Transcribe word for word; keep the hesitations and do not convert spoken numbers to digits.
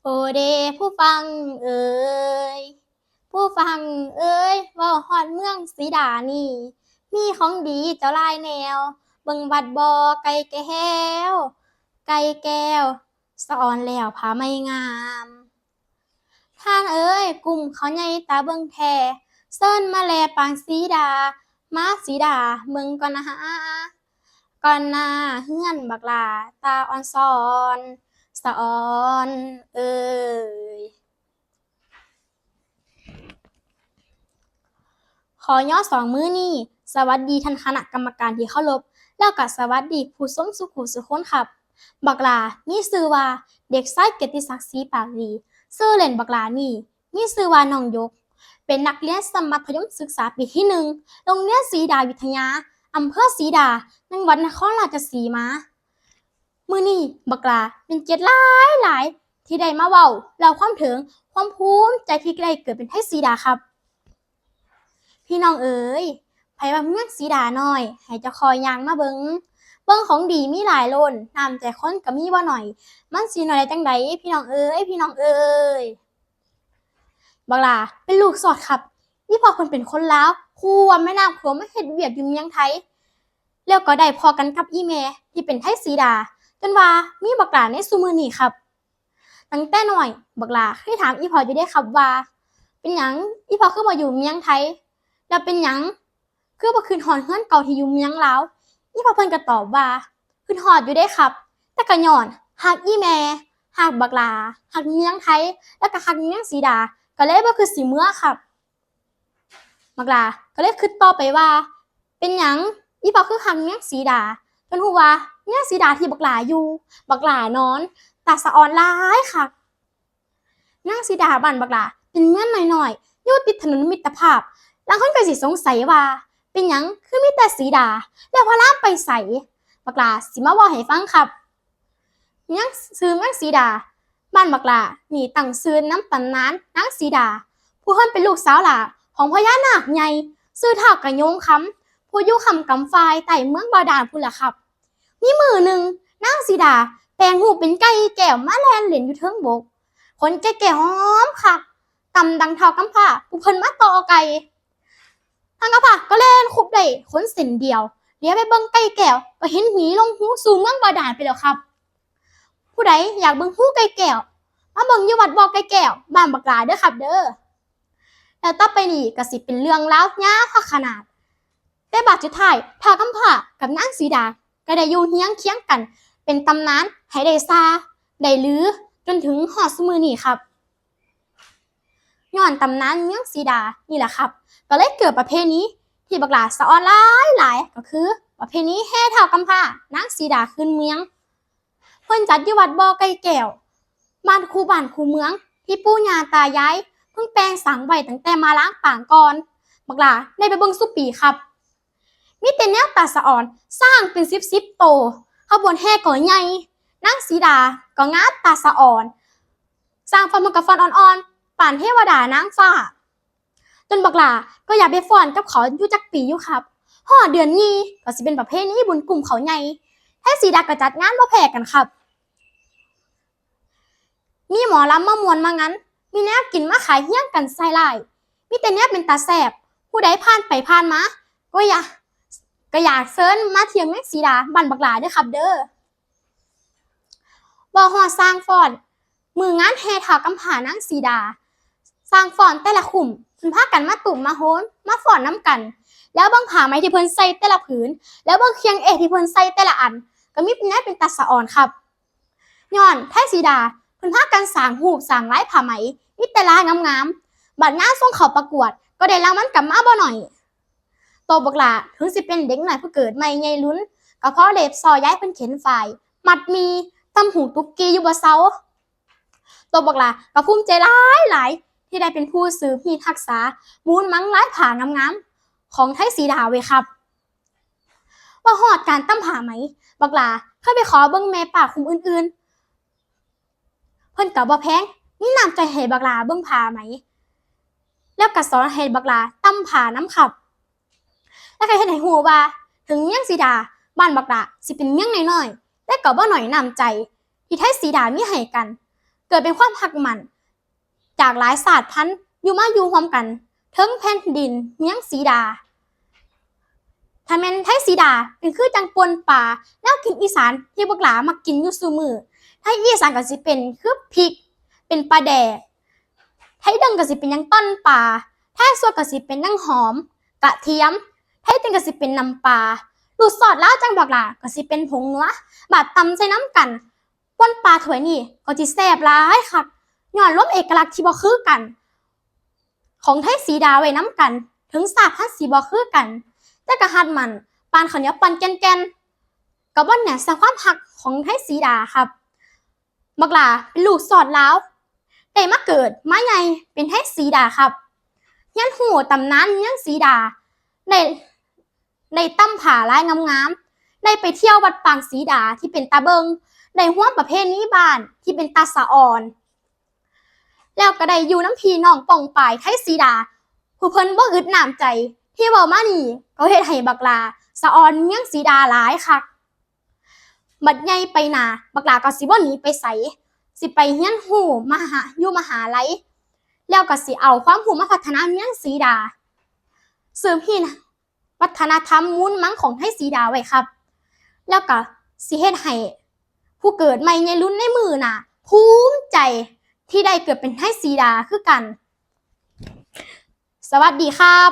โอเดผู้ฟังเอ๋ย ผู้ฟังเอ๋ย เว้าฮอดเมืองสีดานี่ มีของดีเจ้าหลายแนว เบิ่งวัดบ่อไก่แก้ว ไก่แก้ว สะออนแล้วผ้าไหมงาม ท่านเอ๋ย กลุ่มเขาใหญ่ตาเบิ่งแท้ เซิญมาแลปางสีดา มาสีดา เบิ่งก่อนนะ ก่อนหน้าเฮือนบักหล้า ตาอ่อนซ้อน สะออนเอ๋ย ขอยอสองมือนี้ สวัสดีท่านคณะกรรมการที่เคารพ แล้วก็สวัสดีผู้ชมสุขุสุคนครับ บักหล้ามีชื่อว่าเด็กชายเกียรติศักดิ์ ศรีปากดี ชื่อเล่นบักหล้านี่ มีชื่อว่าน้องหยก เป็นนักเรียนชั้นมัธยมศึกษาปีที่หนึ่ง โรงเรียนสีดาวิทยา อำเภอสีดา จังหวัดนครราชสีมา มื้อนี้บักหล้าเป็นเกียรติหลายหลายที่ได้มาเว้าเล่าความเถิง ความภูมิใจที่ได้เกิดเป็นไทยสีดาครับ พี่น้องเอ๋ย ไผว่าเมืองสีดาน้อย ให้เจ้าข้อยย่างมาเบิ่ง เบิ่งของดีมีหลายล้น น้ำใจคนก็มีบ่น้อย มันสิน้อยได้จั่งใด พี่น้องเอ๋ย พี่น้องเอ๋ย บักหล้าเป็นลูกสอดครับ อีพ่อเพิ่นเป็นคนลาว ข้ามแม่น้ำโขงมาเฮ็ดเวียกอยู่เมืองไทย แล้วก็ได้พ้อกันกับอีแม่ที่เป็นไทยสีดา จนว่ามีบักหล้าในซุมื้อนี้ครับ ตั้งแต่น้อยบักหล้าเคยถามอีพ่ออยู่เด้ครับว่า เป็นหยังอีพ่อคือบ่อยู่เมืองไทย แล้วเป็นหยังคือบ่คิดฮอดเฮือนเก่าที่อยู่เมืองลาว อีพ่อเพิ่นก็ตอบว่า คิดฮอดอยู่เด้ครับ แต่ก็ย้อนฮักอีแม่ ฮักบักหล้า ฮักเมืองไทย แล้วก็ฮักเมืองสีดา ก็เลยบ่คิดสิเมือครับ บักหล้าก็เลยคิดต่อไปว่า เป็นหยังอีพ่อคือฮักเมืองสีดา จนฮู้ว่าเมืองสีดาที่บักหล้าอยู่ บักหล้านอน ตาสะออนหลายคัก เมืองสีดาบ้านบักหล้าเป็นเมืองน้อยๆ อยู่ติดถนนมิตรภาพ ลางคนก็สิสงสัยว่า เป็นหยังคือมีแต่สีดา แล้วพระรามไปไส บักหล้าสิมาเว้าให้ฟังครับ เมือง ชื่อเมืองสีดา บ้านบักหล้านี่ตั้งชื่อนำตำนานนางสีดา ผู้เพิ่นเป็นลูกสาวหล้าของพญานาคใหญ่ ชื่อท้าวกะโยงคำ ผู้อยู่ค้ำกำฝ่ายใต้เมืองบาดาลพู้นล่ะครับ มีมื้อหนึ่งนางสีดาแปลงรูปเป็นไก่แก้วมาแล่นเล่นอยู่เทิงบก ขนไก่แก้วหอมคัก ต่ำดังเท่ากำพร้าผู้เพิ่นมาต่อไก่ ทางกำพร้าก็แล่นคุบได้ขนเส้นเดียว เหลียวไปเบิ่งไก่แก้ว ก็เห็นหนีลงฮูสู่เมืองบาดาลไปแล้วครับ ผู้ใดอยากเบิ่งฮูไก่แก้ว มาเบิ่งอยู่วัดบ่อไก่แก้ว บ้านบักหล้าเด้อครับเด้อ แล้วต่อไปนี้ก็สิเป็นเรื่องราวยาวคักขนาด แต่บาดสุดท้ายท้าวกำพร้ากับนางสีดาก็ได้อยู่เฮียงเคียงกัน เป็นตำนานให้ได้ซาได้ลือจนถึงฮอดซุมื้อนี้ครับ ย้อนตำนานเมืองสีดานี่แหละครับ ก็เลยเกิดประเพณีที่บักหล้าสะออนหลายหลาย ก็คือประเพณีแห่ท้าวกำพร้านางสีดาคืนเมือง เพิ่นจัดอยู่วัดบ่อไก่แก้ว บ้านคู่บ้านคู่เมือง ที่ปู่ย่าตายายเพิ่นแปลงสร้างไว้ตั้งแต่มาล้างปางก่อน บักหล้าได้ไปเบิ่งซุปีครับ มีแต่แนวตาสะออน ช้างเป็นสิบสิบโต ขบวนแห่ก็ใหญ่ นางสีดาก็งามตาสะออน ช้างฟ้อนมันก็ฟ้อนอ่อนๆ ปานเทวดานางฟ้า จนบักหล้าก็อยากไปฟ้อนกับเขาอยู่จักปีอยู่ครับ ฮอดเดือนยี่ก็สิเป็นประเพณีบุญกุ้มข้าวใหญ่ ไทยสีดาก็จัดงานบ่แพ้กันครับ มีหมอลำมาม่วนมางาน มีแนวกินมาขายเฮียงกันใส่หลาย มีแต่แนวเป็นตาแซ่บ ผู้ใดผ่านไปผ่านมา ก็อยาก ก็อยากเชิญมาเที่ยวเมืองสีดาบ้านบักหล้าเด้อครับเด้อ เว้าฮอดช้างฟ้อน มื้องานแห่ท้าวกำพร้านางสีดา ช้างฟ้อนแต่ละคุ้ม เพิ่นพากันมาตุ้มมาโฮม มาฟ้อนนำกัน แล้วเบิ่งผ้าไหมที่เพิ่นใส่แต่ละผืน แล้วเบิ่งเคียงเอกที่เพิ่นใส่แต่ละอัน ก็มีแนวเป็นตาสะออนครับ ย้อนไทยสีดา เพิ่นพากันสร้างรูปสร้างลายผ้าไหม มีแต่ลายงามๆ บัดงานส่งเข้าประกวด ก็ได้รางวัลกลับมาบ่น้อย โตบักหล้าถึงสิเป็นเด็กน้อยผู้เกิดใหม่ใหญ่ลุน ก็พอเล็บซอยยายเพิ่นเข็นฝ้าย มัดหมี่ ตำหูกตุ๊กกี้อยู่บ่เซา โตบักหล้าก็ภูมิใจหลายหลายที่ได้เป็นผู้สืบฮีตรักษา มูลมังลายผ้างามๆ ของไทยสีดาไว้ครับ ว่าฮอดการตำผ้าไหม บักหล้าเคยไปขอเบิ่งแม่ป้าคุ้มอื่นๆ เพิ่นก็บ่แพง มีน้ำใจให้บักหล้าเบิ่งผ้าไหม แล้วก็สอนให้บักหล้าตำผ้านำครับ แล้วก็เฮ็ดให้ฮู้ว่า ถึงเมืองสีดา บ้านบักหล้าสิเป็นเมืองน้อยๆ แต่ก็บ่น้อยน้ำใจ ที่ไทยสีดามีให้กัน เกิดเป็นความฮักหมั้น จากหลายชาติพันธุ์อยู่มาอยู่ร่วมกันเทิงแผ่นดินเมืองศรีดา ถ้าแม่นไทยศรีดาเป็นคือจั่งป่นปลา แนวกินอีสานที่บักหลามักกินอยู่ซุมื้อ ไทยอีสานก็สิเป็นคือพริก เป็นปลาแดก ไทยเดิงก็สิเป็นหยังต้นปลา ไทยสวดก็สิเป็นหยังหอม กระเทียม ไทยเต็งก็สิเป็นน้ำปลา ลูกซอสลาวจั่งบักหลาก็สิเป็นผงนัว บาดตำใส่น้ำกัน ป่นปลาถ้วยนี้ก็สิแซ่บหลายคัก ย้อนรวมเอกลักษณ์ที่บ่คือกัน ของไทยศรีดาไว้นำกัน ถึงชาติพันธุ์สิบ่คือกัน แต่ก็ฮักหมั้น ปานข้าวเหนียวปั้นแก่นๆ ก็บ่แน่นส่ำความฮักของไทยศรีดาครับ บักหลาเป็นลูกซอดลาว ได้มาเกิดมาใหญ่เป็นไทยศรีดาครับ เรียนรู้ตำนานเมืองศรีดา ได้ ได้ตำผ้าลายงามๆ ได้ไปเที่ยววัดปางศรีดาที่เป็นตาเบิ่ง ได้ร่วมประเพณีบ้านที่เป็นตาสะออน แล้วก็ได้อยู่นำพี่น้องป้องปายไทยศรีดา ผู้เพิ่นบ่อึดน้ำใจ ที่เว้ามานี่ก็เฮ็ดให้บักหลาสะออนเมืองศรีดาหลายคัก บัดใหญ่ไปหน้า บักหลาก็สิบ่หนีไปไส สิไปเรียนรู้มหา อยู่มหาลัย แล้วก็สิเอาความรู้มาพัฒนาเมืองศรีดา สืบฮีดวัฒนธรรมมูลมังของไทยศรีดาไว้ครับ แล้วก็สิเฮ็ดให้ผู้เกิดใหม่ในรุ่นในมื้อหน้าภูมิใจที่ได้เกิดเป็นไทยศรีดาคือกัน สวัสดีครับ